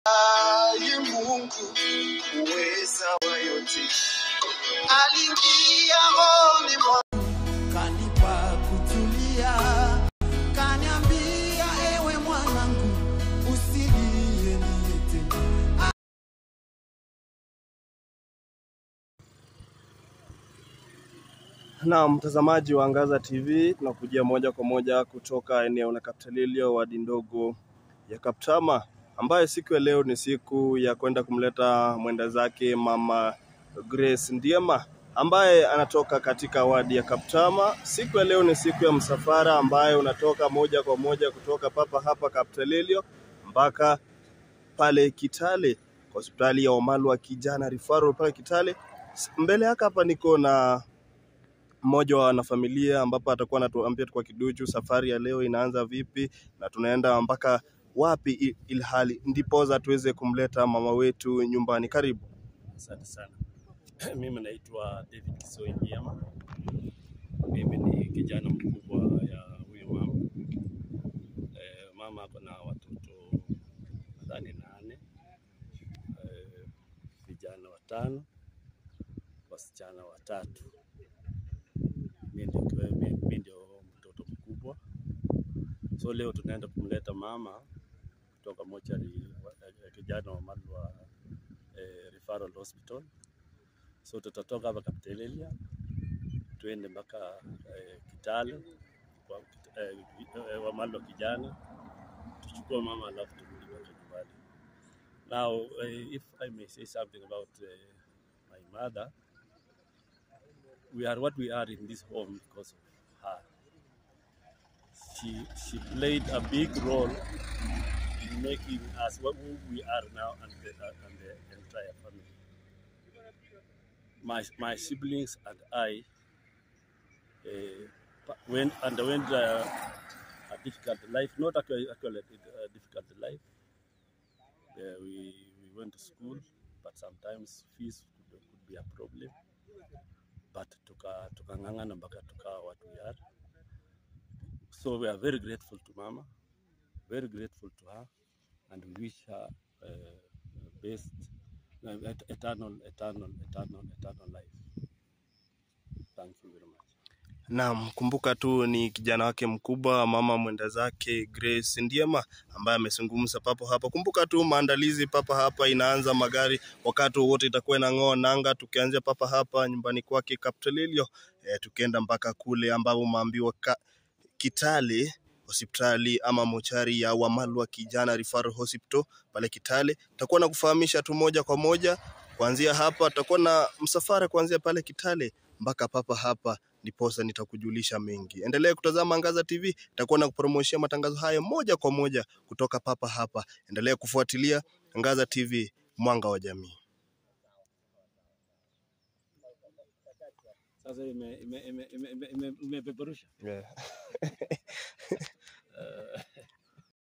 Aye Mungu uweza wa yote aliingia rohoni mwangu, kanipa kutulia, kaniambia ewe mwanangu usilie niete. Na mtazamaji wa Angaza TV, tunakujia moja kwa moja kutoka eneo la Kaptelilio, wadi ndogo ya Kaptama, ambayo siku ya leo ni siku ya kwenda kumleta mwenda zake Mama Grace Ndiema ambaye anatoka katika wadi ya Kaptama. Siku ya leo ni siku ya msafara ambayo unatoka moja kwa moja kutoka papa hapa Kaptelilio mpaka pale Kitale kwa hospitali ya Wamalwa Kijana Referral pale Kitale. Mbele yake hapa niko na mmoja wa wanafamilia ambapo atakuwa anatuambia kwa kiduchu safari ya leo inaanza vipi na tunaenda mpaka wapi, ilhali ndipoza tuweze kumleta mama wetu nyumbani. Karibu. Asante sana. Mimi naitwa David Kisoi Ndiema. Mimi ni kijana mkubwa ya huyu mama. Mama ako na watoto nadhani 8, vijana 5, wasichana 3. Mimi ndio mtoto mkubwa. So leo tunaenda kumleta mama kutoka mochari Kijana Wamalwa Referral Hospital. So tutatoka hapa Kaptelelia tuende mpaka Kitale kwa Wamalwa Kijana, tuchukue mama alafu turudi mpaka nyumbani. Now if I may say something about my mother, we are what we are in this home because of her. She played a big role in making us what we are now and the entire family. My siblings and I underwent a difficult life, not actually a difficult life. We went to school, but sometimes fees could be a problem. But tukang'ang'ana mpaka tukawa what we are. So we are very grateful to Mama, very grateful to her, and we wish her best, eternal, eternal, eternal, eternal life. Thank you very much. Naam, kumbuka tu ni kijana wake mkubwa mama mwenda zake Grace Ndiema ambaye amezungumza papo hapa. Kumbuka tu maandalizi papa hapa inaanza, magari wakati wote itakuwa inang'oa nanga, tukianzia papa hapa nyumbani kwake Kaptelilio, tukienda mpaka kule ambapo maambiwa Kitale hospitali ama mochari ya Wamalwa Kijana Referral Hospital pale Kitale. Tutakuwa na kufahamisha tu moja kwa moja kuanzia hapa, tutakuwa na msafara kuanzia pale Kitale mpaka papa hapa, ndiposa nitakujulisha mengi. Endelea kutazama Angaza TV, nitakuwa na kupromoshia matangazo haya moja kwa moja kutoka papa hapa. Endelea kufuatilia Angaza TV, mwanga wa jamii. Sasa imepeperusha. Yeah.